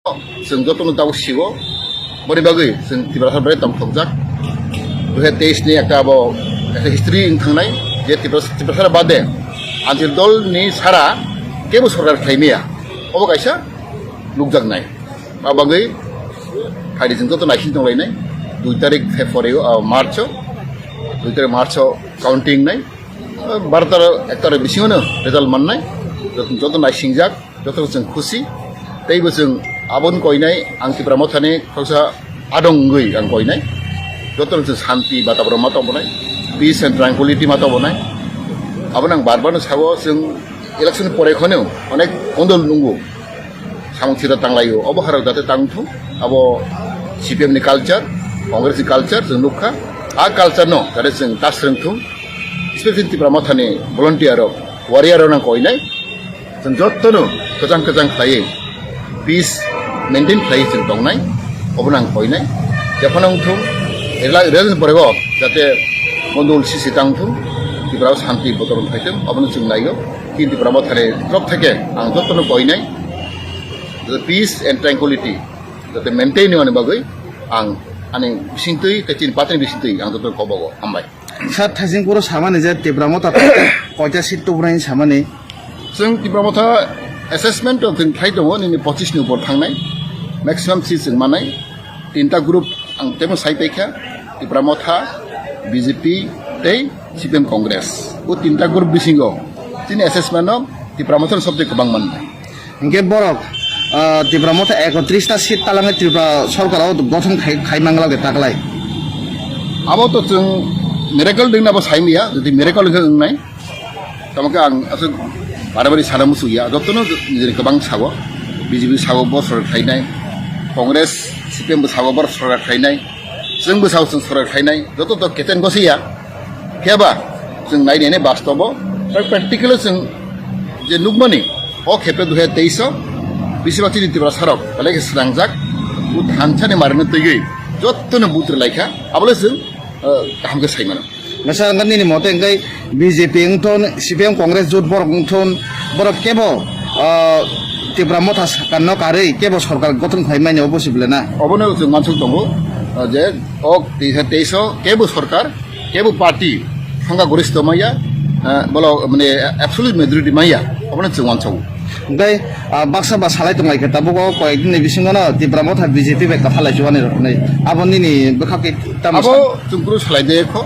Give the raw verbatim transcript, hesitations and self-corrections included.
Chwng jotono tabuk sigo, boni bagwi chwng Tiprasa belai tongthokjak. Dui hazar teis ni ekta abo ekta history wng thangnai, je Tiprasa, Tiprasa bade anchal dol ni sara kebo sorkar khlai maya, obo kaisa nukjaknai. Abo bagwi phaidi chwng joto naising tonglainai, dui tarik February o, ah, March o, dui tarik March o counting nai, ah, baro tar, ek tarik bisingo no result mannai, joto, joto naisingjak. Joto chwng khusi, teibo chwng aboni koinai, ang Tipra Mothani khoroksa adong wngwi ang koinai. Joto chwng santi bataboron ma tongbo nai, peace and tranquility ma tongbo nai. Abono ang bar bar no sabo, chwng election pore kheno onek kondol nungo, samung sida tanglaio, obo harok jate tangthung, abo C P M ni culture, Congress ni culture chwng nukha. A culture no jate chwng ta swrwngthung, especially Tipra Mothani volunteer rok, warrior rok no ang koinai. Chwng jotono kwchang kwchang khlaiwi peace maintain khlaiwi chwng tongnai, obono ang koinai. Jephano wngthung, rela-, rela borego jate mondol sisi tangthung, Tiprao santi botoron phaithung, obono chwng naio. Kintu Tipra Mothani torop theke ang jotono koinai, jate peace and tranquility jate maintain wngmani bagwi ang ani bisingtwi tei chini partyni bisingtwi ang jotono kobogo. Hambai. Sir, Thaisingpuro samani je Tipra Motha koita seat tubunai samani? Chwng Tipra Motha assessment o chwng khlai tongo, nini pochis ni upor thangnai. Maximum seat chwng manai. Tinta group ang temo sai paikha, Tipra Motha, B J P tei C P M Congress. O tinta group bisingo chini assessment o Tipra Motha ni sobchai kwbang manai. Hinkhe borok, ah, Tipra Motha ekotris ta seat talangwi Tripura sorkar o gothon khai, khai manglak de taklai. Abo to chwng miracle dingna bo sai maya, jodi miracle wngkhe wngnai. Tamo khe ang aswk barabari sana muchungya, jotono nijini kwbang sago, B J P sago bo sorkar khlainai, Congress, C P M bo sago bo sorkar khlainai. Chwng bwsao chwng sorkar khlainai, joto to keten gosiya. Phiya ba chwng nai nai bastobo, practically chwng je nukmani, o khepe dui hazar teis o bisi bak chini Tiprasa rok belai khe swnangjak, o thansa ni marino twiwi jotono vote rwlaikha, abole chwng, eh, kaham khe sai mano. Masa wngkha nini mote wngkha B J P wngthon, C P M Congress jut borok wngthon, borok kebo, ah, Tipra Motha sakar no karwi kebo sorkar gothon khai mani obo se bwle na? Obono chwng mansuk tongo, ah, je o tei-, teis o kebo sorkar, kebo party thangka goristo maya, ah, bolo mane absolute majority maya, obono chwng wansago. Tei, ah, baksa ba salai tonglai khe tabuk o koyek din ni bisingo no Tipra Motha B J P bai kwtha lai chuani rok hinwi. Abo nini bwkha khe tamo sa? Abo chwng kunu salai de kho.